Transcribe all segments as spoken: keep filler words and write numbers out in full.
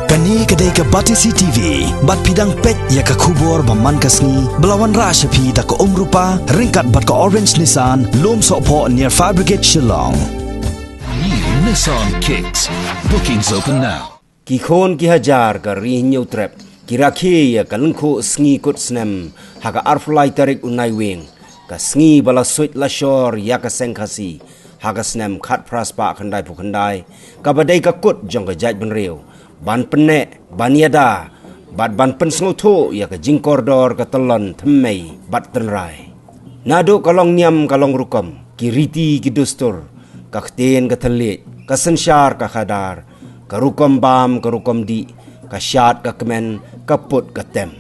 Kane ka dei ka Batesi T V, bad phi dang peit ïa ka khubor ba man ka sngi, ba la wanrah sha phi da ka Umrupa, ryngkat bad ka Orange Nissan, Lumsohphoh near Fire Brigade Shillong. New Nissan Kicks. Bookings open now. Ki khun ki hajar ka Ri Hynñiewtrep ki rakhe ïa ka lyngkhuh sngi kut snem ha ka arphew lai tarik u Naiwieng, ka sngi ba la suid la shor ïa ka Seng Khasi ha ka snem khatphra spah khyndaiphew khyndai, kaba dei ka kut jong ka jaitbynriew ban pynneh, ban ïada bad ban pynsngewthuh ïa ka jingkordor ka tyllon thymmei bad tynrai. Naduh ka long niam ka long rukom, ki riti ki dustur, ka ktien ka thylliej, ka synshar ka khadar, ka rukom bam ka rukom dih, ka shad ka kmen, ka put ka tem.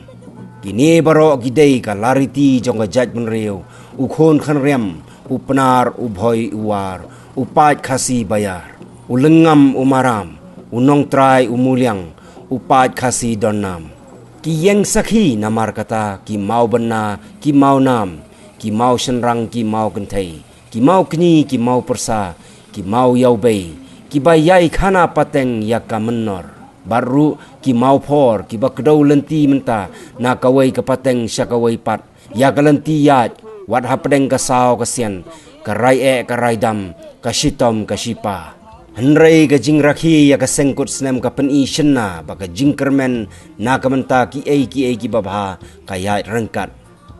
Kine baroh ki dei ka lariti jong ka jaitbynriew, u khun khynriam, u Pnar, u Bhoi, u War, u paid Khasi Baïar, u Lyngngam, u Maram, u Nongtrai, u Muliang, u paid Khasi Donnam. Ki ïeng sakhi namar kata, ki maw bynna, ki maw nam, ki maw shynrang, ki maw kynthei, ki maw kñi, ki maw pyrsa, ki maw ïawbei, kiba ïai khana pateng ïa ka mynnor. Bad ruh ki maw phor, kiba kdew lynti mynta na kawei ka pateng sha kawei pat, ïa ka lynti ïaid, wat hapdeng ka saw ka sian, ka rai eh ka rai dam, ka shitom ka shipa. Hynrei ka jingrakhe ïa ka seng kut snem ka pyni shynna ba ka jingkyrmen na ka bynta kiei kiei kiba bha ka ïaid ryngkat.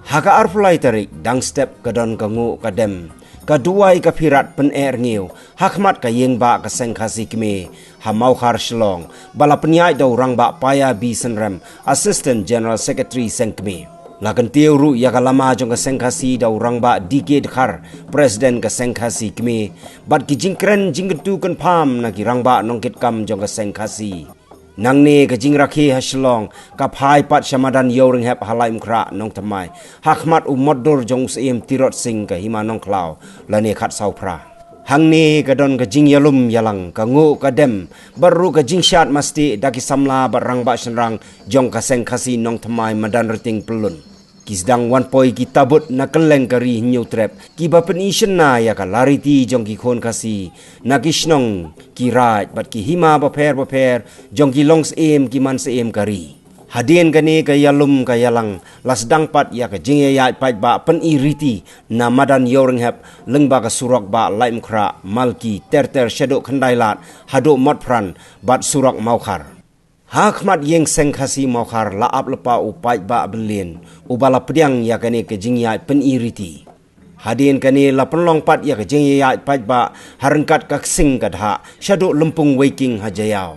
Ha ka arphew lai tarik, dang step ka don ka nguh ka dem, ka duwai ka phirat pyneh rngiew ha khmat ka ïing bah ka Seng Khasi Kmie ha Mawkhar Shillong, ba la pynïaid da u Rangbah Paya B Synrem, Assistant General Secretary Seng Kmie. La kyntiew ruh ïa ka lama jong ka Seng Khasi da u Rangbah D K Dkhar, President ka Seng Khasi Kmie, bad ki jingkren jingkyntu kynpham na ki rangbah nongkitkam jong ka Seng Khasi. Nangne ka jingrakhe ha Shillong ka phai pat sha madan Ïewrynghep ha Laitumkhrah Nongthymmai, ha khmat u motdur jong u Syiem Tirot Sing ka Hima Nongkhlaw lane Khatsawphra. Hangne ka don ka jingïalum ïalang, ka nguh ka dem, bad ruh ka jingshad mastieh da ki samla bad rangbah shynrang jong ka Seng Khasi Nongthymmai madan Rting Pyllun. Ki sdang wan poi ki tabut na kylleng ka Ri Hynñiewtrep, kiba pyni shynna ïa ka lariti jong ki khun Khasi na ki shnong, ki raid bad ki hima bapher bapher jong ki longsyiem ki mansyiem ka ri. Hadien kane ka ïalum ka ïalang, la sdang pat ïa ka jingïaid paidbah pyni riti na madan Ïewrynghep, lyngba ka surok bah Laitumkhrah, Malki, ter ter shaduh Khyndailad haduh Motphran bad surok Mawkhar. Ha khmat ïing Seng Khasi Mawkhar la ap lypa u paidbah Byllien, uba la pdiang ïa kane ka jingïaid pyni riti. Hadien kane la pynlong pat ïa ka jingïaid paidbah ha ryngkat ka ksing ka dhah shaduh Lympung Weiking ha Jaïaw.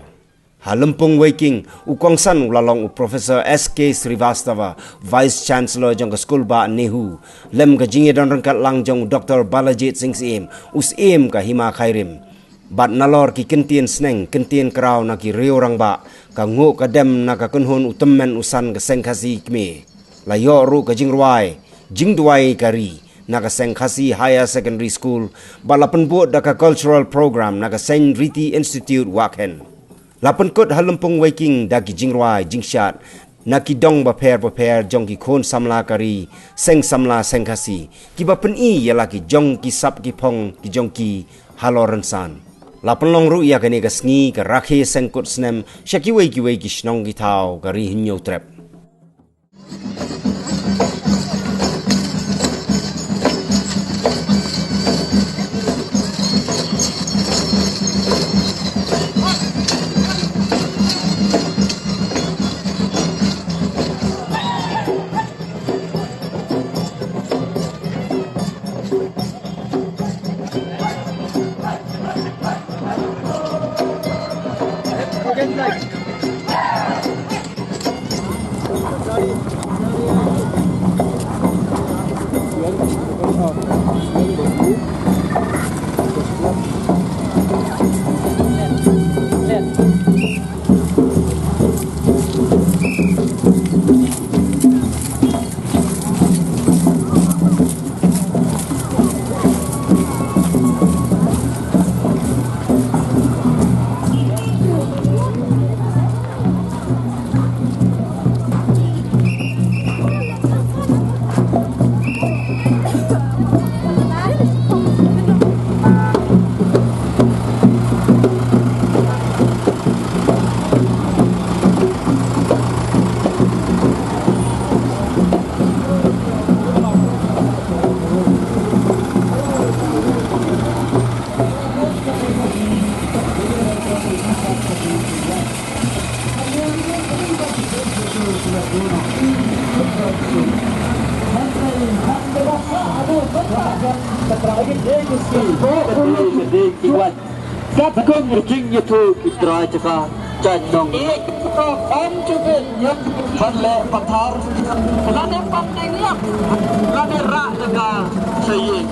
Ha Lympung Weiking, u kongsan u la long u Professor S K Srivastava, Vice Chancellor jong ka skul bah NEHU, lem ka jingïadon ryngkat lang jong u Doktor Balajied Sing Syiem, u Syiem ka Hima Khyrim. Bad nalor ki kyntien sneng, kyntien kraw na ki riew rangbah, ka nguh ka dem na ka kynhun u tymmen u san ka Seng Khasi Kmie. La ïoh ruh ka jingrwai jingduwai ka ri na ka Seng Khasi Higher Secondary School, bad la pynbud da ka cultural program na ka Seng Riti Institute Wahkhen. La pynkut ha Lympung Weiking da ki jingrwai jingshad na ki dong bapher bapher jong ki khun samla ka ri, seng samla Seng Khasi, kiba pyni ïa la ki jong ki sap ki phong ki jong ki halor rynsan. La pynlong ruh ïa kane ka sngi ka rakhe seng kut snem sha kiwei kiwei ki shnong ki thaw ka Ri Hynñiewtrep. Ka dei ka dei ki wat. Katkum ka jingïathuh ki trai jaka jaiñ nong. Ban leh pathar lane ban dei ngiap lane rah da ka sha ïing.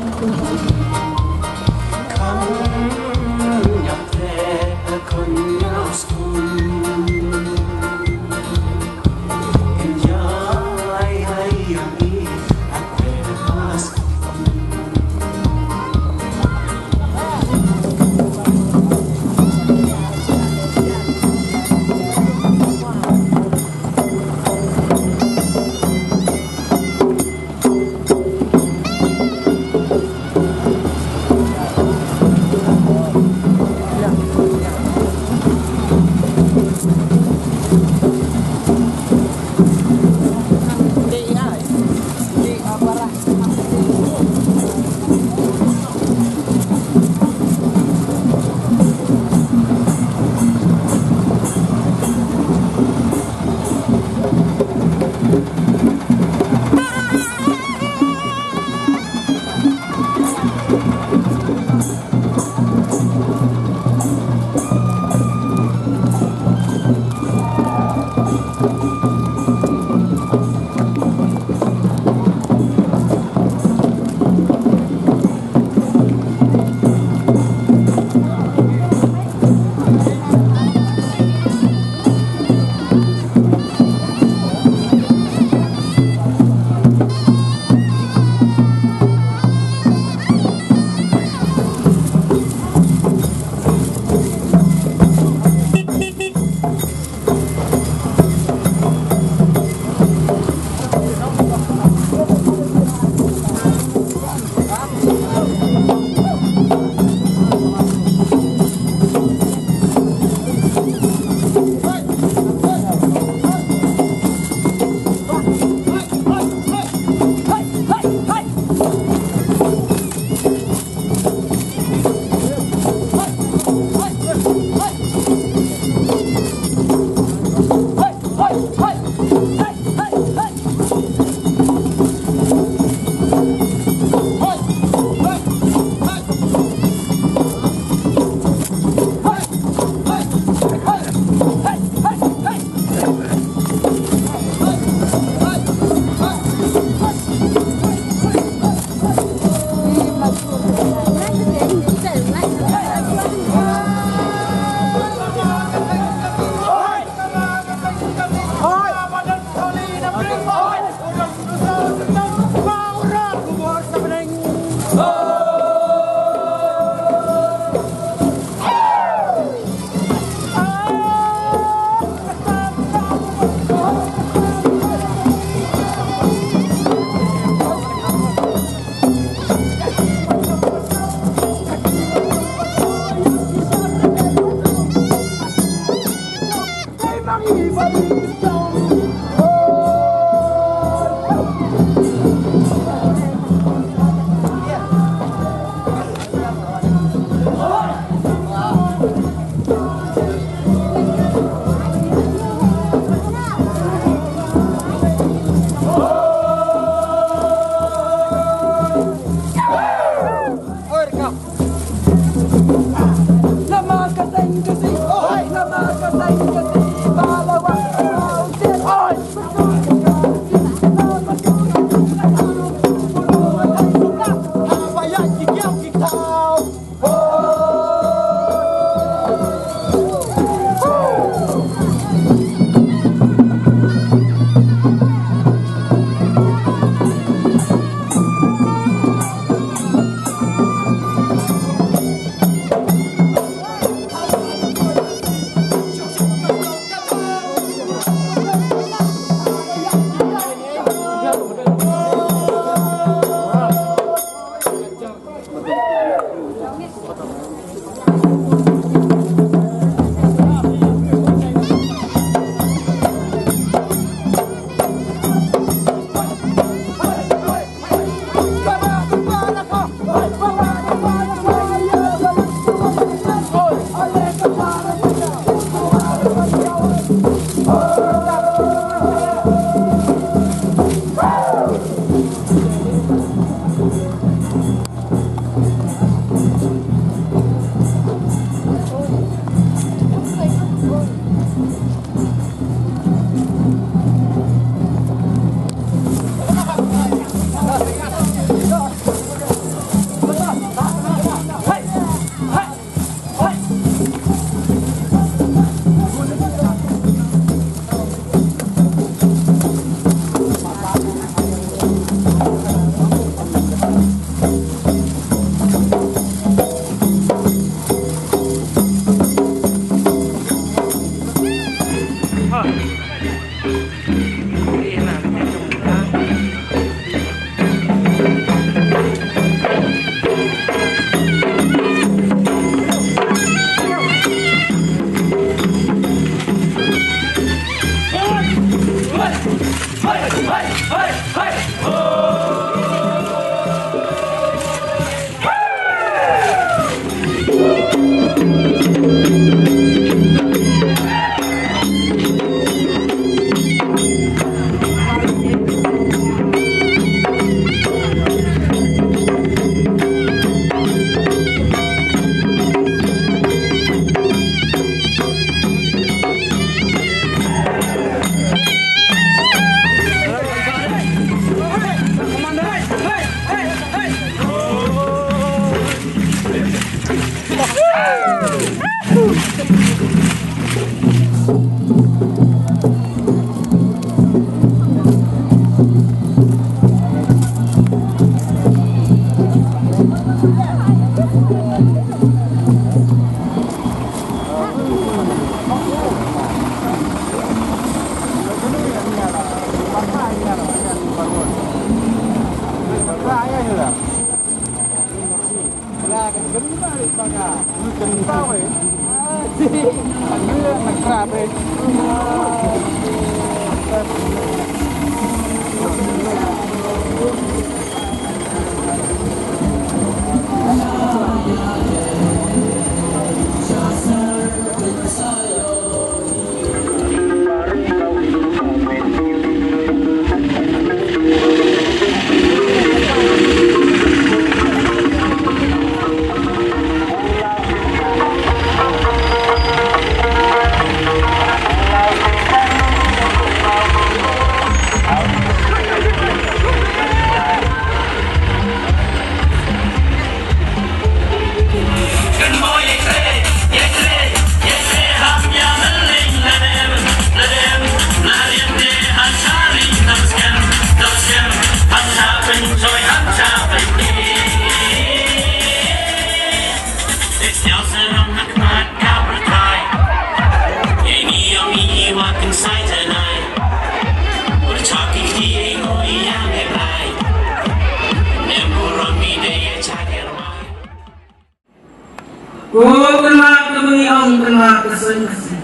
Ko kynmaw kaba ngi ong kynmaw ka seng ka seng.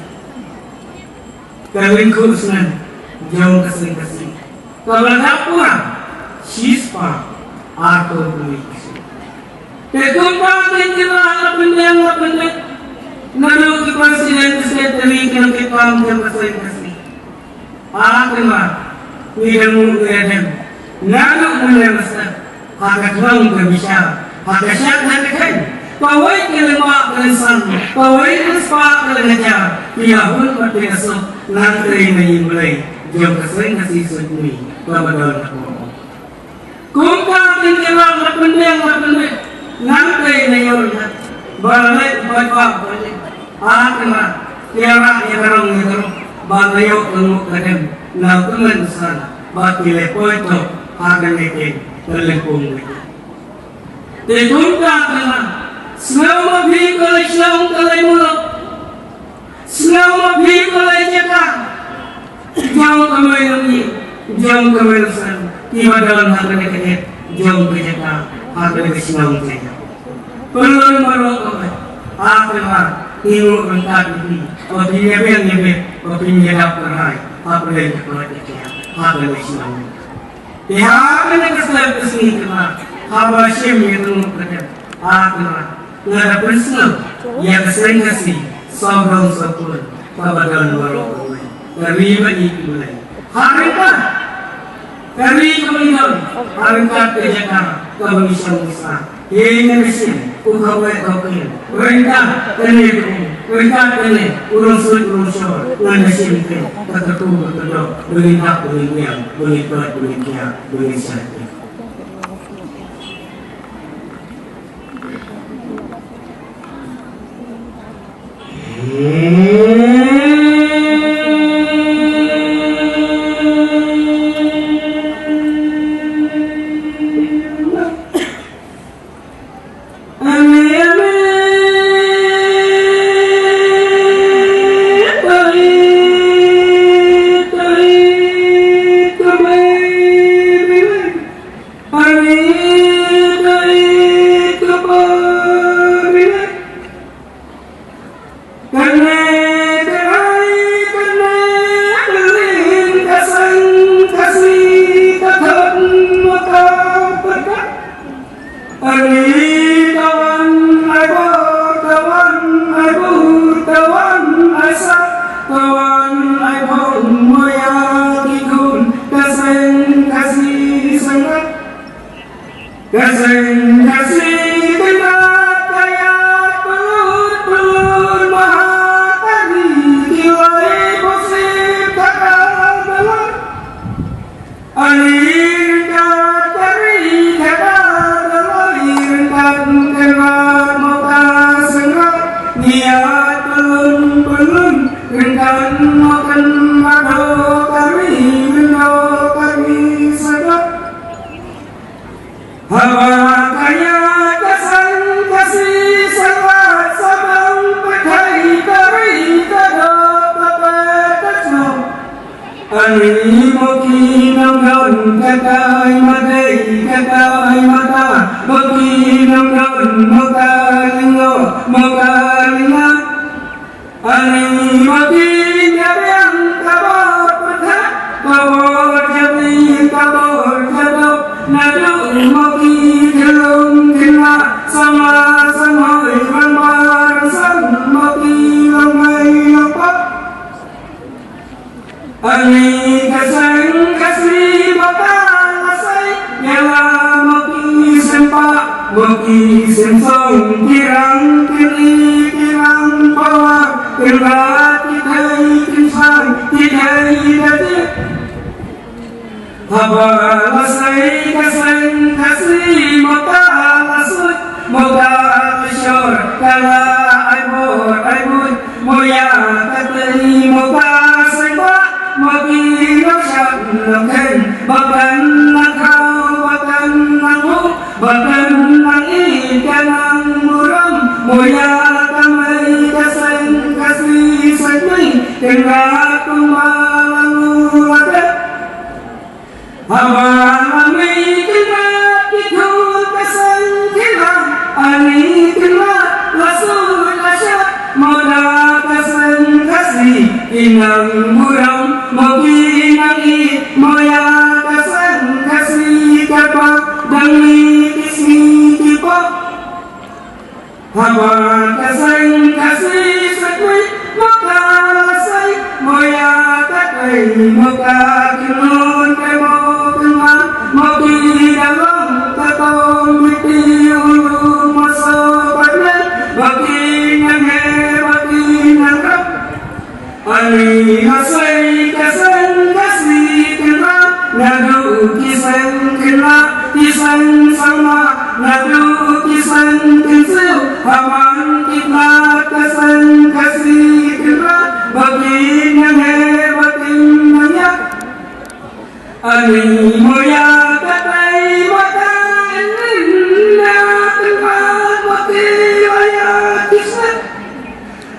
Ka lyngkhuh snem jong ka seng ka seng. Kaba la dap pura shispah arphew hynriew. Te kumta te kynmaw la pynbiang la pynbit. Naduh ki president, ki secretary, ki nongtrei kam jong ka seng ka seng. Ah, kynmaw, ngi dang mut ngi dang dem. Naduh mynne mynstep, ha ka tnum ka bishar, ha ka shad ha ka kheiñ, kawei ka lyngba ka lyngsan, kawei ka spah ka lynghajar, ïa hun bad ïa ka suk, nangta na ïing Blei jong ka seng ka seng suit mi, kaba don ha ka. Kumta kin ïalam la pynbiang la pynbit, nangta na ïing Blei, ba la leit ba ba ba leit. Ah, kynmaw, ïa rah ïa ka rong ïa ka rong, ba ka ïoh ka nguk ka dem, na u kmen u san, ba ki leh poi tok, ha kane ka lympung ka jong. Te kumta kynmaw, sngew ma phi ka lei shnong ka lei muluk, sngew ma phi ka lei jaka, jong ka mei nongïing, jong ka mei nongsan, kiba don ha kane ka et, jong ka jaka, ha kane ka shnong ka jaka. Pynlong baroh kawei, ha kane ka, ngi ngeit ryngkat ïa phi, ba phin ïa biang ïa biang, ba phin ïa dap kyrhai, ha kane ka, ha kane ka shnong. Te ha kane ka step ka sngi kynmaw, haba shim ïa ka nguk ka dem, ha kynmaw, nga da pynsngew ïa ka seng ka sngi, sawdong sawkun, kaba don baroh kawei, ka ri ba ïeit Blei. Ha ryngkat ka ri kaba ngi don, ha ryngkat ka jaka kaba ngi shong ngi sah. Ïa ngan da shim u kawei ka kien. Ryngkat kane ka um, ryngkat kane u rong suit u rong shor, ngan da shim ka, ka katu ka katu, ba ngin dap ba ngin ïam, ba ngin dot ba ngin kiar, ba ngin shah. Ka seng Khasi Kynrad ka ïaid pynlut pynlut, ma ha ka ri ki lei ba sip ka kaba la. Ani ryngkat ka ri ka kaba la, ryngkat Kynrad mo ka Seng Kynrad, ngi ïaid pynlut pynlut, ryngkat mo Kynrad, ho ka ri, mo ka ri Seng Kynrad. Haba ka ïaid ka seng Khasi Seng Kynrad, sa bang pyrthei ka ri ka doh ka pyrthei ka jong. Ani mo ki nongdon katai madei katai mata, mo ki nongdon mo ka lyngngoh mo ka lyngngoh. Ani mo ki ïabiang ka bor pyrthei, ka bor jabi ka bor jadop, naduh mo ki khyllung khylla, samla samoi rangbah rangsan, mo ki longmei longpa. Ani ka seng Khasi ba ka la sei, ïa la mo ki seng pah mo ki seng song, ki rang kynri ki rang pawa, Kynrad ki thei kynsang ki thei da jied. Haba la sei ka seng Khasi mo ka la suit mo ka la shor, ka la ai bor ai buit. Mo ïa katei mo ka seng bah, mo ki nongshad nongkheiñ, ba kan nang khaw ba kan nang huh, ba kan nang ïeit ka nang burom. Mo ïa ka mei ka seng Khasi Seng Kmie, Kynrad kumba la ngu la dep. Haba la mih Kynrad ki khun ka seng ki la, ani Kynrad la suit la shad, mo da ka seng Khasi ki nang burom, mo ki nang ïeit, mo ïa ka seng Khasi kaba dang mih ki sngi ki pop. Haba ka seng Khasi Seng Kmie mo ka la sei, mo ïa katei mo ka kynnoh, te mo kynman mo ki da long ka kong, ki ti u lum mo so ba ne, mo ki nang heh mo ki nang rap. Ani la sei ka seng Khasi Kynrad, naduh ki seng Kynrad ki seng Sawma, naduh ki seng Kynsiew, ha man ki tnat ka seng Khasi Kynrad, ba ki nang heh ba ki nang ïap. Ani mo ïa katei mo ka ïa Kynrad, mo ki ïa ïa ki seng.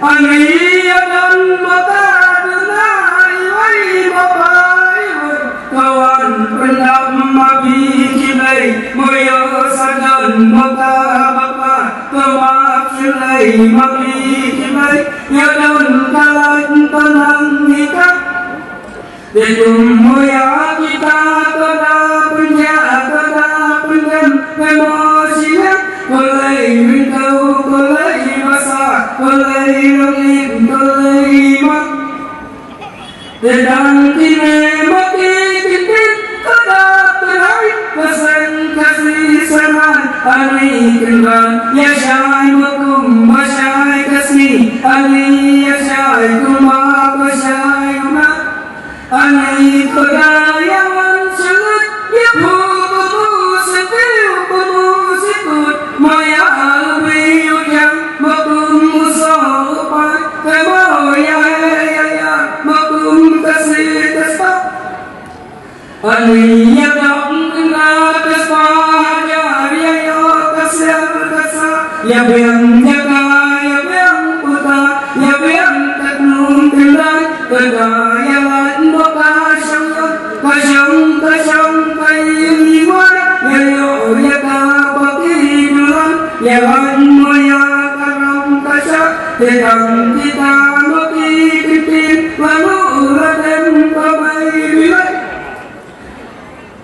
Ani ïa don mo ka duna iwei mo pa iwei, ka wan pyndap ma phi ki blei, mo ïoh sa don mo ka bapa, ka map shlei ma phi ki blei, ïa don ka lait ka nang ïa ka. Te kum mo ïa kita ka da pynjah ka da pyndem, te mo shiliang ko lei ringkew ko lei basa ko lei longit ko lei mak. Te dang kine mo ki ktien ka da pynhai, ka seng Khasi Seng Kynrad, ani Kynrad ïa shai mo kum ba shai ka sngi, ani ïa shai kum ba ba shai u nah. Ani ko da ïa wan sha lut ïa phuh phuh sitiew phuh situt, mo ïa ha ri u jam mo kum u soh u pai, te mo ïa ïa ïa mo kum ka si ka spah. Ani ïa dap Kynrad ka spah hajar, ïa ïoh ka syiar ka sah, ïa biang jaka ïa biang puta, ïa biang ka tnum Kynrad. Ka da ïa lait mo ka shong ïoh, ka shong ka shong ka ïing ïing wai, ïa ïoh ïa ka ba ki dulan, ïa lait mo ïa ka ram ka shah. Te dang kita mo ki ktien la luh la dem ka bai bilai.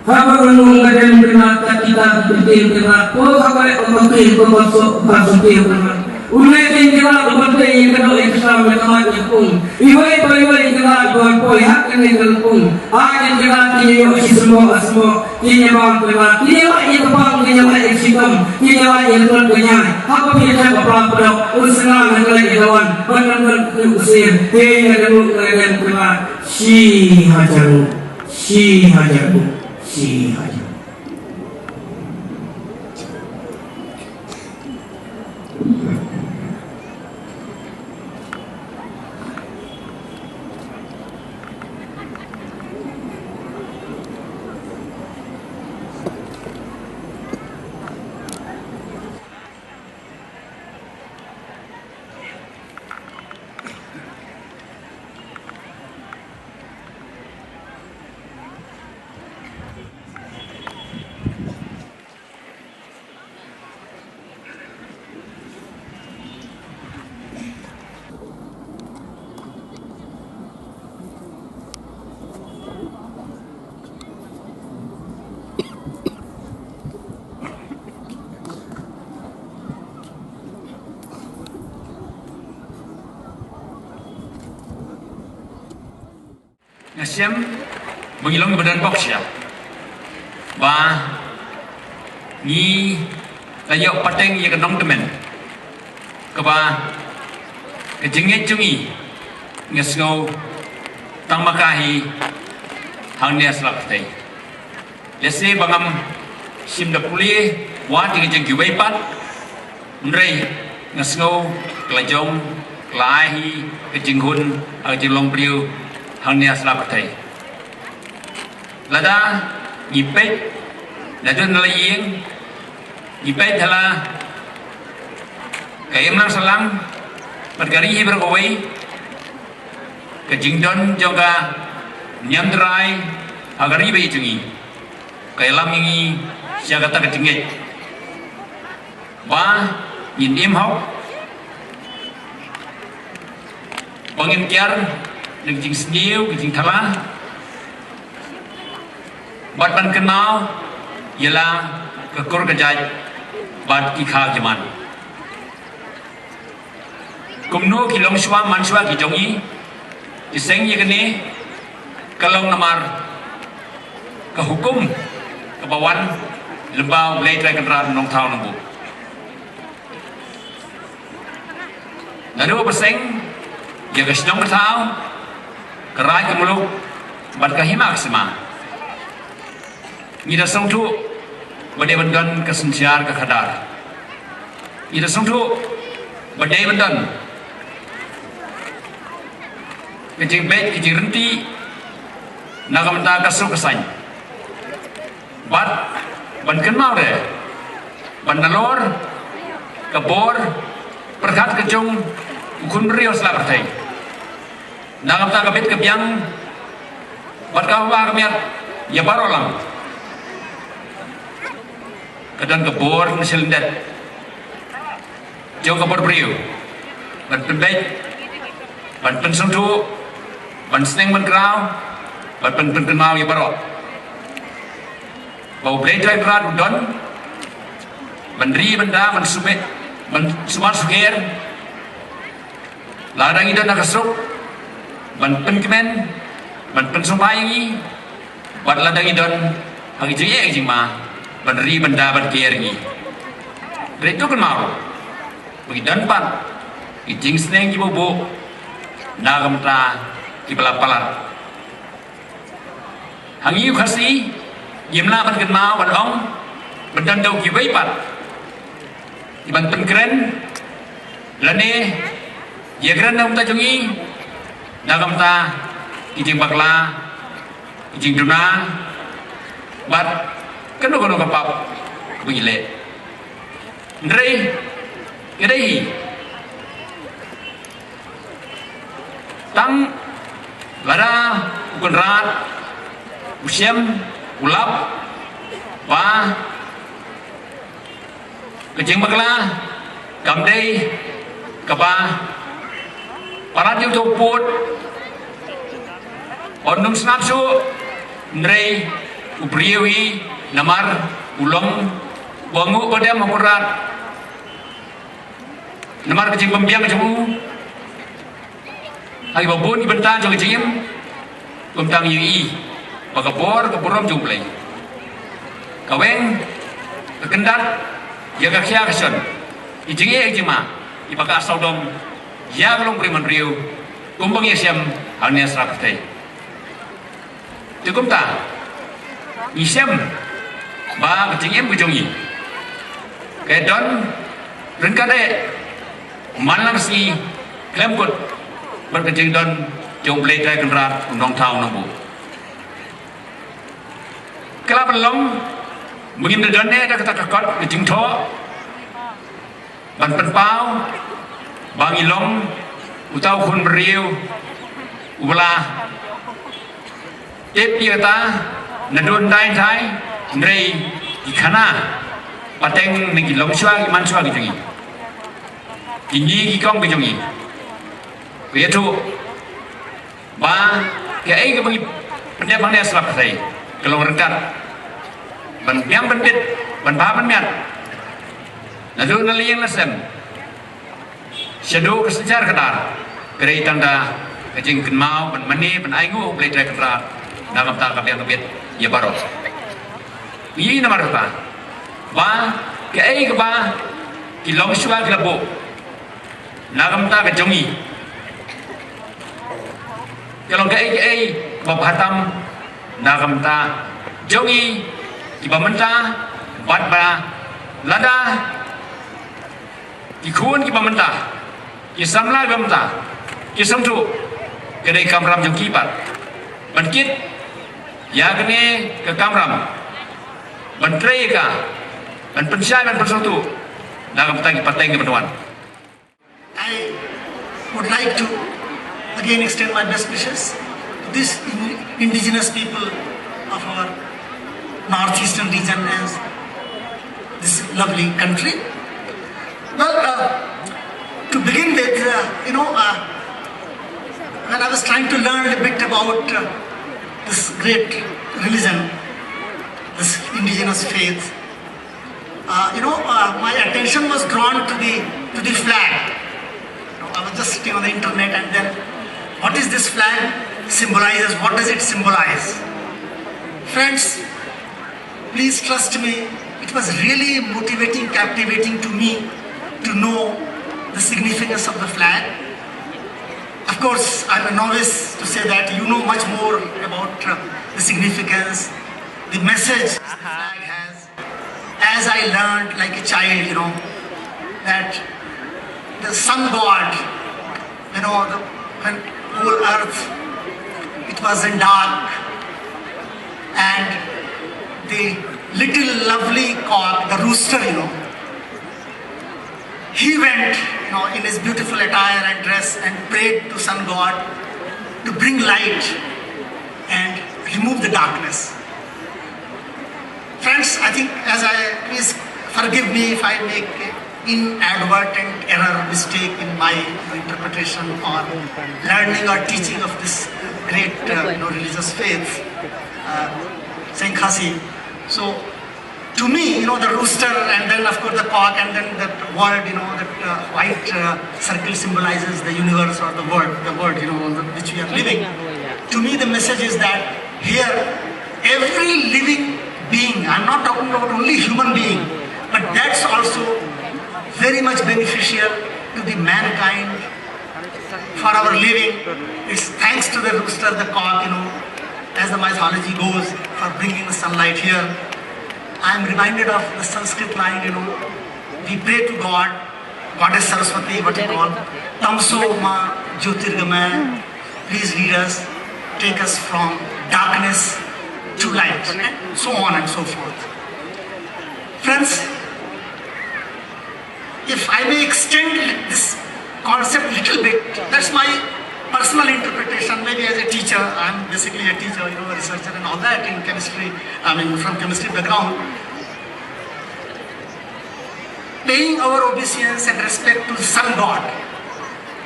Haba ka nung ka dem Kynrad ka kita ki ktien Kynrad, ko ka bai ka ktien ko ka so ka so ktien Kynrad. U lei ktien Kynrad u ban tei ïa ka doh ïa ka sam ïa ka mat ïa ka pung. Iwei pa iwei Kynrad u ban poi ha ka Ai, ki la ki la ki ïoh shi symboh symboh, ki ïa bam ki la ki ïoh ïa ka bam, ki ïoh ïa ka shitom, ki ïoh ïa ka tlot ka ñiah. Haba phi ïa ka pra pdok u sna na ka ïa ka wan ban ban ban u sir. Te ïa ka ru ka ïa ka shi hajar, shi hajar, shi hajar. Nga shem ba ngi long ba don bok sha ba ngi la ïoh pateng ïa ka nongtymmen kaba ka jingngeit jong ngi nga sngew tang ma ka hi hangne ha sla pyrthei. Lehse ba ngam shim da pule wat ïa ka jingkiwei pat, hynrei nga sngew ka la jong ka la ai hi ka jinghun ha ka jinglong briew hangne ha sla pyrthei. Lada ngi peit naduh na la ïing, ngi peit ha la ka imlang sahlang bad ka ri hi baroh kawei, ka jingdon jong ka niam Trai ha ka ri baieit jong ngi ka ïalam ïa ngi sha kata ka jingngeit ba ngin im hok, ba ngin kiar na ka jingsniew ka jingthala bad ban kynmaw ïa la ka kur ka jait bad ki kha ki man. Kumno ki longshuwa manshuwa ki jong ngi ki seng ïa kane ka long namar ka hukum kaba wan lyngba U Blei Trai Kynrad Nongthaw Nongbuh. Naduh ba seng ïa ka shnong ka thaw, ka raid ka muluk bad ka hima ka sima. Ngi da sngewthuh ba dei ban don ka synshar ka khadar. Ngi da sngewthuh ba dei ban don ka jingbeit ka jingryntih na ka bynta ka suk ka saiñ. Bad ban kynmaw re ban nalor ka bor pyrkhat ka jong u khun briew sla pyrthei. Na ka bynta ka bit ka biang bad ka ba ka miat ïa baroh lang. Ka don ka bor na sha lyndet jong ka bor briew ban pynbeit, ban pynsngewthuh, ban sneng ban kraw, ban pyn pynkynmaw ïa baroh. Ba U Blei Trai Kynrad u don ban ri ban da ban sumit ban sumar sukher. Lada ngi don ha ka suk ban pynkmen ban pynsngewbha ïa ngi, bad lada ngi don ha ka jingeh ka jingma ban ri ban da ban ker ïa ngi. Hynrei to kynmaw ba ngi don pat ki jingsneng kiba buh na ka bynta kiba la palat. Ha ngi u Khasi ngim lah ban kynmaw ban ong ban don da kiwei pat kiban pynkren lane ïakren na ka bynta jong ngi na ka bynta ki jingbakla, ki jingduna bad kano kano ka pap kaba ngi leh. Hynrei ka dei hi tang lada u Kynrad u shem u lap ba ka jingbakla kam dei kaba palat ïa uto u pud, un ym sngap shuh. Hynrei u briew hi namar u long ba nguh ba dem ha u Kynrad. Namar ka jingbymbiang jong u ha kiba bun ki bynta jong ka jingim, Kumta ngi ïohi ba ka bor ka burom jong U Blei ka weng, ka kyndat ïa ka khia ka shon, ki jingeh ki jingma, kiba ka sawdong ïa ka longbriew manbriew kumba ngi ïashem hangne ha sla pyrthei. Te kumta ngi shem ba ka jingim ka jong ngi ka don ryngkat eh man la ka sngi khlem kut bad ka jingdon jong U Blei Trai Kynrad, U Nongthaw Nongbuh. Ka la pynlong ba ngim da don eh da kata ka kot ka jingthoh ban pynpaw ba ngi long uta u khun briew uba la tip ïa kata naduh hyndai hyndai, hynrei ki khana pateng na ki longshuwa ki manshuwa ki jong ngi, ki ngi ki kong ki jong ngi. Ka ïathuh ba kaei kaba ngi pyndep hangne ha sla pyrthei ka long ryngkat ban biang ban bit, ban bha ban miat, naduh na la ïing la sem shaduh ka synshar ka dar, ka dei tang da ka jingkynmaw ban mane ban ainguh U Blei Trai Kynrad na ka bynta ka biang ka bit ïa baroh. Ngi ïohi namar kata ba kaei kaba ki longshuwa ki la buh na ka bynta ka jong ngi ka long kaei kaei kaba bha tam na ka bynta jong ngi kiba mynta, bad ba lada ki khun kiba mynta, ki samla kiba mynta ki sngewthuh, ka dei kamram jong ki pat ban kit ïa kane ka kamram, ban trei ïa ka, ban pynshai ban pynsngewthuh na ka bynta ki pateng kiban wan. I would like to again extend my best wishes to these in- indigenous people of our northeastern region and this lovely country. Well, uh, to begin with, uh, you know, uh, when I was trying to learn a bit about uh, this great religion, this indigenous faith, uh, you know, uh, my attention was drawn to the to the flag. You know, I was just sitting on the internet, and then, what is this flag symbolizes? What does it symbolize, friends? Please trust me. It was really motivating, captivating to me to know the significance of the flag. Of course, I'm a novice to say that you know much more about uh, the significance, the message the flag has. As I learned like a child, you know, that the sun god, you know, the, when whole earth, it was in dark, and the little lovely cock, the rooster, you know, he went, you know, in his beautiful attire and dress and prayed to sun god to bring light and remove the darkness. Friends, I think as I, please forgive me if I make inadvertent error, mistake in my interpretation or learning or teaching of this great uh, you know, religious faith, uh, Saint Khasi. So, to me, you know, the rooster and then, of course, the cock and then that word, you know, that uh, white uh, circle symbolizes the universe or the world, the world, you know, on the, which we are living. To me, the message is that here, every living being, I'm not talking about only human being, but that's also very much beneficial to the mankind for our living. It's thanks to the rooster, the cock, you know, as the mythology goes, for bringing the sunlight here. I'm reminded of the Sanskrit line, you know, we pray to God, Goddess Saraswati, what you call, Tamso Ma Jyotirgamaya, please lead us, take us from darkness to light, and so on and so forth. Friends, if I may extend this concept a little bit, that's my personal interpretation. Maybe as a teacher, I'm basically a teacher, you know, a researcher and all that in chemistry, I mean, from chemistry background. Paying our obeisance and respect to the sun god,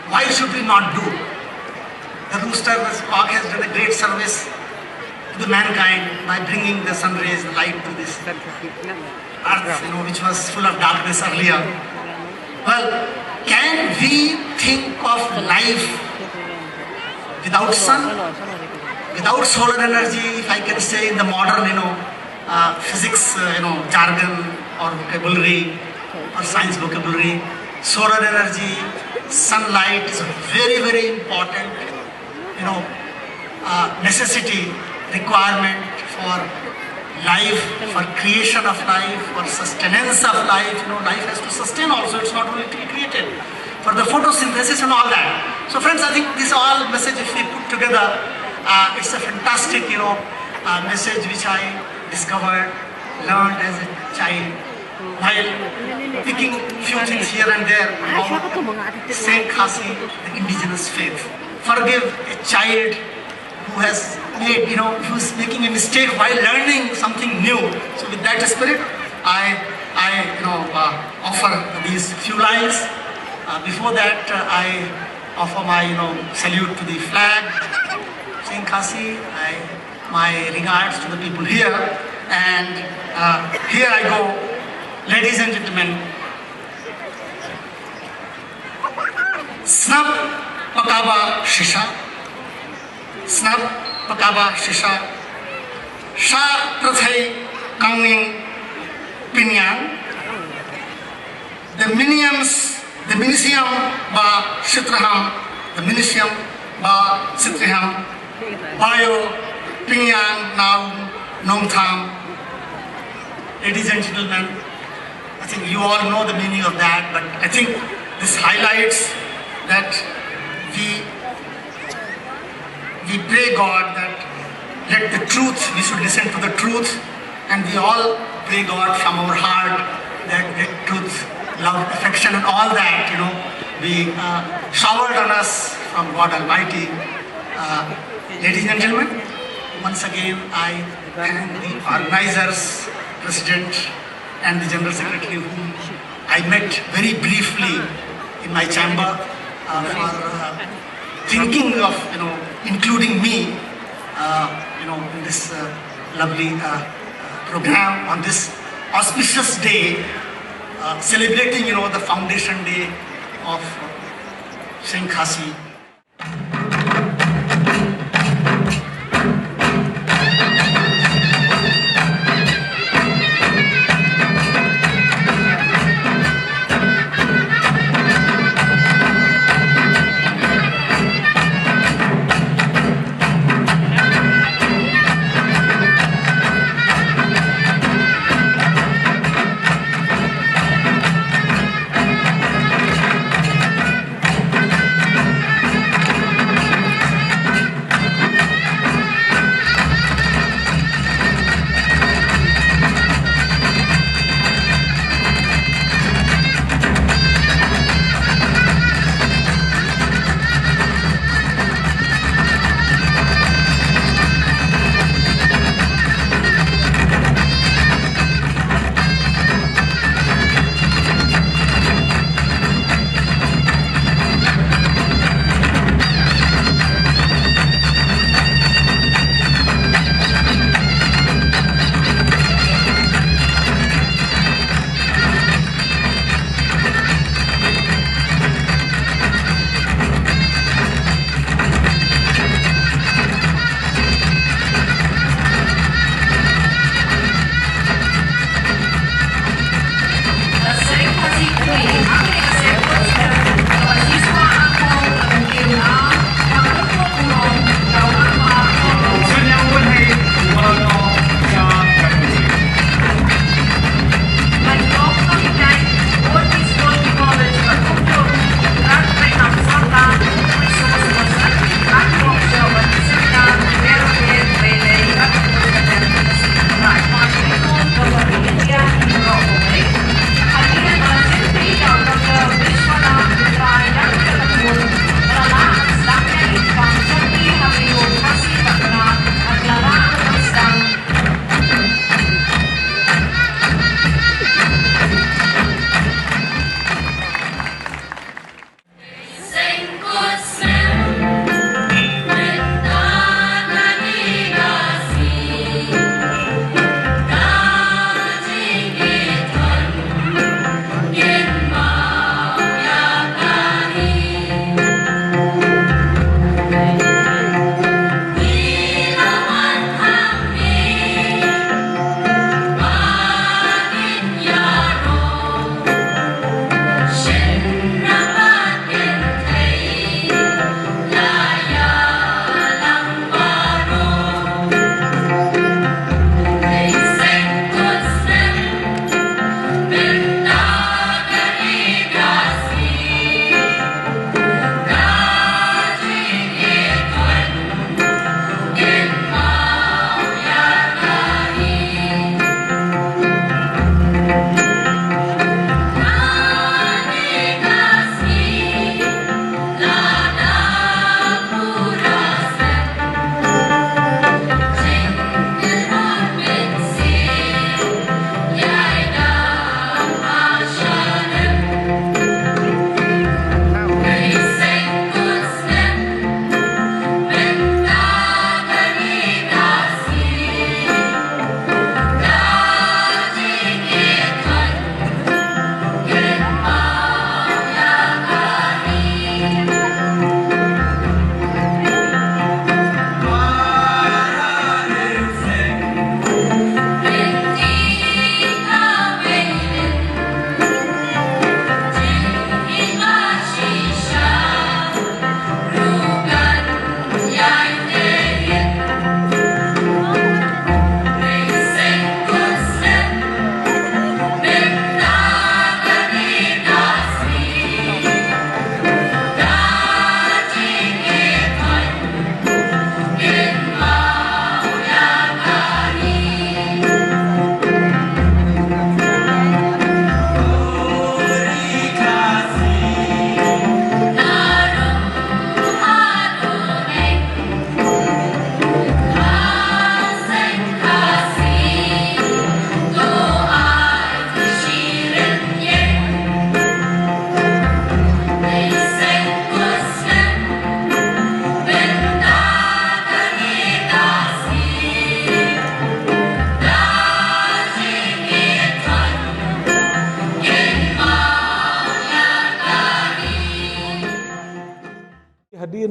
why should we not do? The rooster, the cock has done a great service to the mankind by bringing the sun rays, the light to this earth, you know, which was full of darkness earlier. Well, can we think of life without sun? Without solar energy, if I can say in the modern, you know, uh, physics, uh, you know, jargon or vocabulary or science vocabulary, solar energy, sunlight is a very, very important, you know, uh, necessity, requirement for life, for creation of life, for sustenance of life. You know, life has to sustain also. It's not only to be created. For the photosynthesis and all that. So, friends, I think this all message, if we put together, uh, it's a fantastic, you know, uh, message which I discovered, learned as a child while picking few things here and there about Saint Khasi, the indigenous faith. Forgive a child who has made, you know, who's making a mistake while learning something new. So with that spirit, I, I, you know, uh, offer these few lines. Uh, before that, uh, I offer my, you know, salute to the flag, Saint Khasi. I, my regards to the people here, and uh, here I go, ladies and gentlemen. Snap pakaba shisha. Snap pakaba shisha. Sha prathai kangning pinyan. The miniums, the minisiam ba shitraham, the minisiam ba shitraham. Bayo pinyan nau nongtham. Ladies and gentlemen, I think you all know the meaning of that, but I think this highlights that we, we pray God that let the truth, we should listen to the truth, and we all pray God from our heart that let truth, love, affection, and all that, you know, be uh, showered on us from God Almighty. Uh, ladies and gentlemen, once again I thank the organizers, President, and the General Secretary, whom I met very briefly in my chamber, uh, for uh, thinking of, you know, including me, uh, you know, in this uh, lovely uh, uh, program on this auspicious day, uh, celebrating, you know, the foundation day of Saint Khasi.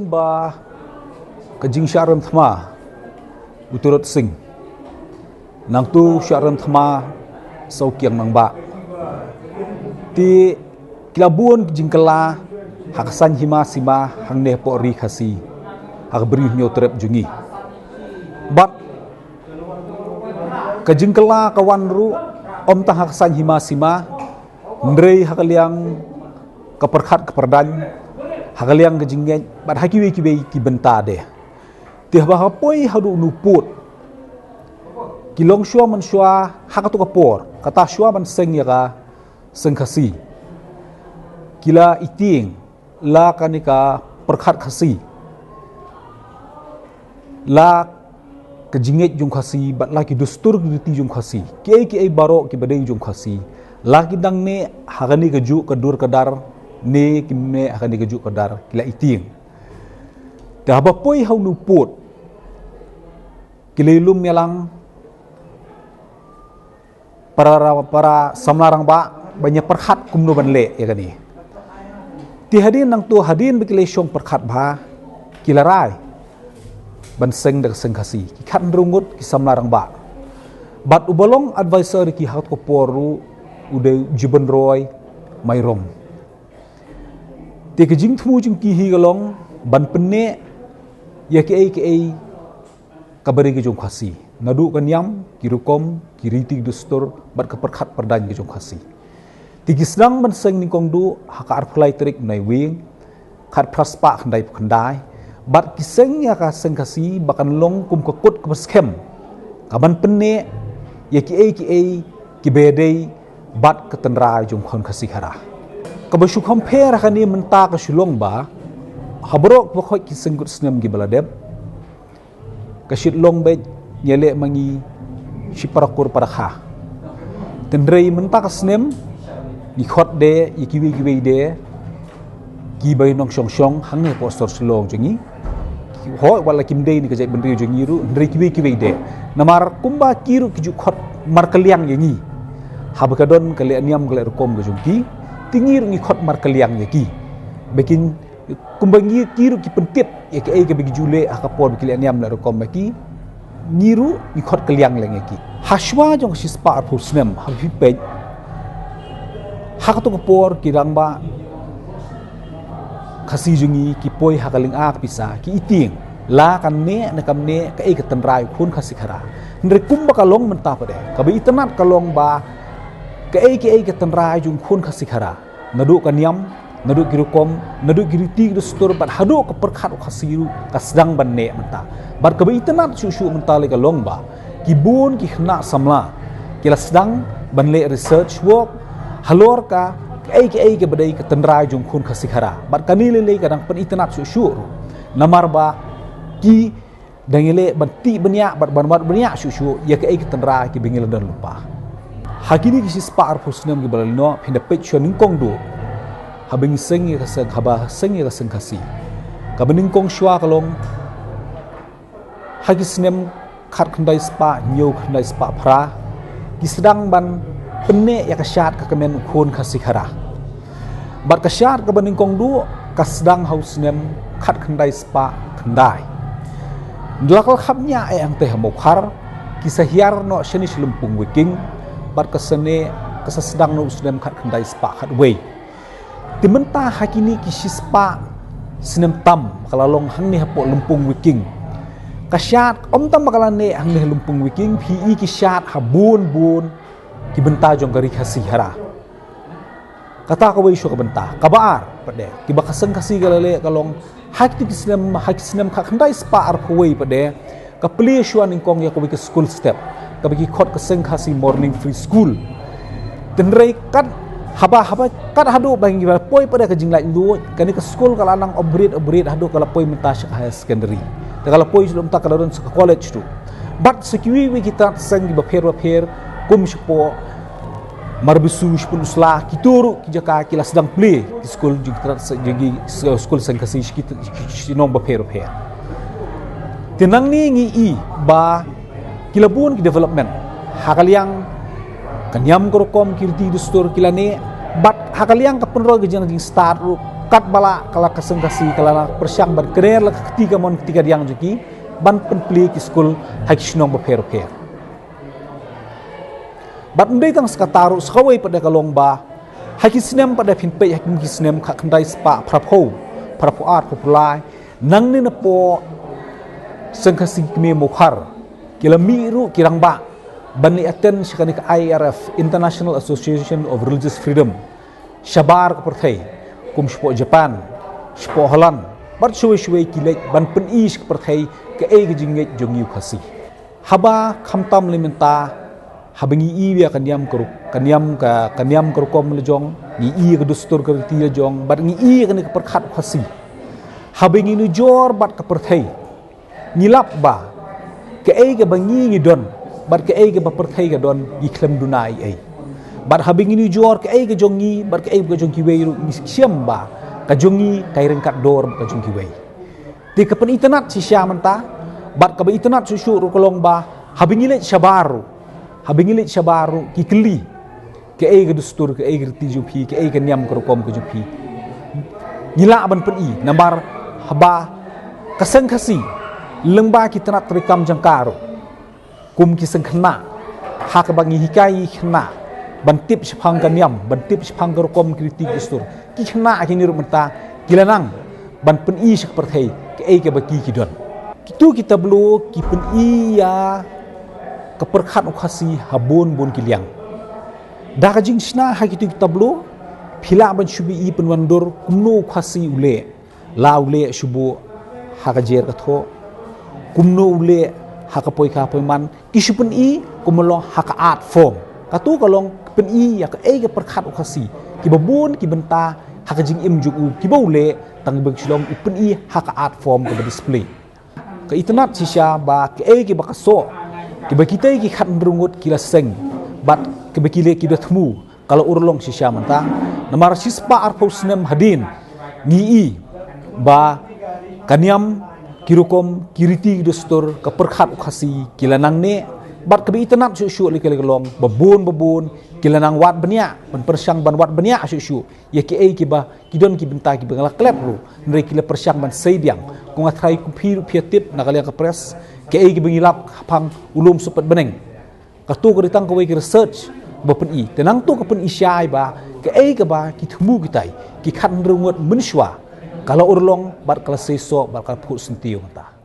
Ba ka jingshah rem thma u Tirot Sing, nangtu shah rem thma Sohkiang Nangbah. Te ki la bun ki jingkylla ha ka saiñ hima sima hangne hapoh Ri Khasi, ha ka Bri Hynñiewtrep jong ngi. Bad ka jingkylla ka wan ruh ym tang ha ka saiñ hima sima, hynrei ha ka liang ka pyrkhat ka pyrdaiñ, ha ka liang ka jingngeit, bad ha kiwei kiwei ki bynta de. Te haba ha poi haduh u pud, ki longshuwa manshuwa ha kato ka por, kata shuwa ban seng ïa ka seng Khasi, ki la ïtieng la kane ka pyrkhat Khasi, la ka jingngeit jong Khasi, bad la ki dustur ki riti jong Khasi, kiei kiei baroh kiba dei jong Khasi, la ki dang neh ha kane kajuh ka dur ka dar, ne kim neh ha kane kajuh ka dar, ki la ïtieng. Te haba poi ha u pud, ki la ïalum ïalang para, para samla rangbah ban ïa pyrkhat kumno ban leh ïa kane. Te hadien nangtu, hadien ba ki la shong pyrkhat bha, ki la rai ban seng da ka seng Khasi, ki khathynriew ngut ki samla rangbah. Bad uba long advisor ïa ki ha kato ka por ruh u dei u Jibenroy Mairong. Te ka jingthmu jong ki hi ka long ban pynneh ïa kiei kiei kaba dei ka jong Khasi, naduh ka niam, ki rukom, ki riti ki dustur, bad ka pyrkhat pyrdaiñ ka jong Khasi. Te ki sdang ban seng nyngkong duh ha ka arphew lai tarik u Naiwieng, khatphra spah khyndaiphew khyndai, bad ki seng ïa ka seng Khasi ba kan long kum ka kut kaba skhem, kaban pynneh ïa kiei kiei kiba dei bad ka tynrai jong khun Khasi Khara. Kaba shu compare ha kane mynta ka shu long ba, ha baroh kaba khot ki seng kut snem kiba la dep, ka shitlong beit ngi ïaleh ma ngi shi para kur para kha. Hynrei mynta ka snem ngi khot de ïa kiwei kiwei de kiba ïa nongshong shong hangne hapoh sor Shillong jong ngi. Hooid, wat la kim dei na ka jaitbynriew jong ngi ruh, hynrei kiwei kiwei de. Namar kumba ki ruh ki ju khot markylliang ïa ngi, haba ka don ka leh niam ka leh rukom ka jong ki, te ngi ruh ngi khot markylliang ïa ki. Ba kin, kumba ngi, ki ruh ki pyntip ïa kaei kaba ki ju leh ha ka por ba ki leh niam leh rukom ïa ki, ngi ruh ngi khot kylliang leh ïa ki. Hashwa jong ka shispah arphew snem, haba phi peit, ha kato ka por ki rangbah Khasi jong ngi ki poi ha ka lynga ka pisa, ki ïtieng la kan neh ne kam neh kaei ka tynrai u khun Khasi Khara. Hynrei kumba ka long mynta pat de, kaba itynnad ka long ba kaei kaei ka tynrai jong u khun Khasi Khara, naduh ka niam, naduh ki rukom, naduh ki riti ki dustur, bad haduh ka pyrkhat u Khasi ruh ka sdang ban neh mynta. Bad kaba itynnad shuh shuh mynta lei ka long ba ki bun ki khynnah samla ki la sdang ban leh research work halor kaei kaei kaba dei ka tynrai jong u khun Khasi Khara. Bad kane lei lei ka dang pynitynnad shuh shuh ruh, namar ba ki dang ïaleh ban tih bniah bad ban wad bniah shuh shuh ïa kaei ka tynrai kiba ngi la don lypa. Ha kine ki shispah arphew snem kiba la leit noh, phin da peit shuwa nyngkong duh, haba ngi seng ïa ka seng, haba seng ïa ka seng Khasi, kaba nyngkong shuwa ka long ha ki snem khatkhyndai spah hynñiew khyndai spah phra, ki sdang ban pynneh ïa ka shad ka kmen u khun Khasi Khara. Bad ka shad kaba nyngkong duh ka sdang ha u snem khatkhyndai spah khyndai. Ngi la kham ñiah eh hangtei ha Mawkhar, ki sa hiar noh shane sha Lympung Wiking, bad ka sane ka sa sdang noh u snem khatkhyndai spah khatwei. Te mynta ha kine ki shispah snem tam ka la long hangne hapoh Lympung Wiking. Ka shad ym tang ba ka la neh hangne ha Lympung Wiking, phi i ki shad ha bun bun ki bynta jong ka Ri Khasi Khara. Kata kawei shuh ka bynta. Kaba ar pat de, kiba ka seng Khasi ka la leh ka long, ha kito ki snem, ha ki snem khatkhyndai spah arphew wei pat de, ka plie shuwa nyngkong ïa kawei ka skul step, kaba ki khot ka Seng Khasi Morning Free School. Hynrei kat haba, haba kat haduh ba ngi la poi pat de ka jinglaitluid, kane ka skul ka la nang upgrade, upgrade haduh ka la poi mynta sha ka higher secondary. Te ka la poi sha mynta ka la don sha ka college ruh. Bad sha kiwei kiwei ki tnat seng kiba pher bapher, kum shapoh Marbisu, shapoh Usla, kito ruh ki jaka ki la sdang plie ki skul jong ki tnat se-, jong ki s-, skul Seng Khasi sha ki t-, sha ki nong bapher bapher. Te nangne ngi i ba ki la bun ki development ha ka liang ka niam ka rukom, ki riti dustur ki la neh, bad ha ka liang ka pynroi ka jingstad ruh Katba lah ka la ka seng Khasi ka la pyrshang ban kren la ka kti kamon kti kadiang jong ki ban pynplie ki skul ha ki shnong bapher bapher. Bad ym dei tang sa kata ruh, sa kawei pat de ka long ba ha ki snem pat de phin peit ha ki snem khatkhyndai spah phraphew, phraphew ar, phraphew lai, nangne napoh seng Khasi Kmie Mawkhar ki la mih ruh ki rangbah ban ïa attend sha kane ka I R F, International Association of Religious Freedom, shabar ka pyrthei, kum shapoh Japan, shapoh Holland, bad shawei shawei ki leit ban pyni sha ka pyrthei kaei ka jingngeit jong ngi u Khasi. Haba khamtam lei mynta, haba ngi ïohi ïa ka niam ka rukom, ka niam ka, ka niam ka rukom la jong, ngi ïohi ïa ka dustur ka riti la jong, bad ngi ïohi ïa kane ka pyrkhat u Khasi, haba ngi nujor bad ka pyrthei, ngi lap ba kaei kaba ngi ngi don bad kaei kaba pyrthei ka don, ngi khlem duna ei ei. Bad haba ngi nujor kaei ka jong ngi bad kaei ka jong kiwei ruh, ngi shem ba ka jong ngi ka ïa ryngkat dor bad ka jong kiwei. Te ka pynitynnad shisha mynta bad kaba itynnad shuh shuh ruh ka long ba haba ngi leit shabar ruh, haba ngi leit shabar ruh ki kylli kaei ka dustur, kaei ka riti jong phi, kaei ka niam ka rukom ka jong phi. Ngi lah ban pyni namar haba ka seng Khasi lyngba ki tnat treikam jong ka ruh, kum ki seng khynnah, ha kaba ngi hikai ki khynnah ban tip shaphang ka niam, ban tip shaphang ka rukom, ki riti ki dustur, ki khynnah kine ruh mynta ki la nang ban pyni sha ka pyrthei kaei kaba ki ki don. Kitu ki tableau ki pyni ïa ka pyrkhat u Khasi ha bun bun ki liang. Da ka jingshna ha kitu ki tableau, phi lah ban shu ïohi pynwandur kumno u Khasi u leh, la u leh shu buh ha ka jer ka thoh, kumno u leh ha ka poi ka poi man, ki shu pyni kumno long ha ka art form. Katu ka long pyni ïa kaei ka pyrkhat u Khasi, kiba bun ki bynta ha ka jingim jong u kiba u leh, tang ba ki shu long u pyni ha ka art form kaba display. Ka itynnad shisha ba kaei kiba ka soh, kiba kitei ki khathynriew ngut ki la seng bad kiba ki leh ki da thmu, ka la urlong shisha mynta. Namar shispah arphew snem hadien ngi i ba ka niam, ki rukom, ki riti ki dustur, ka pyrkhat u Khasi ki la nang neh. Bad kaba itynnad shuh shuh lei ka long ba bun ba bun ki la nang wad bniah, ban pyrshang ban wad bniah shuh shuh ïa kiei kiba ki don ki bynta kiba nga la klet ruh, hynrei ki la pyrshang ban sei biang. Ko nga tharai kum phi ruh phi ïa tip na ka liang ka press, kaei kiba ngi lap shaphang u lum sohpet bneng, katu ka dei tang kawei ka research ba pyni. Te nangtu ka pyni shai ba kaei kaba ki thmu kitai ki khathynriew ngut mynshuwa, ka la urlong bad ka la sei soh bad ka la phuh syntiew mynta.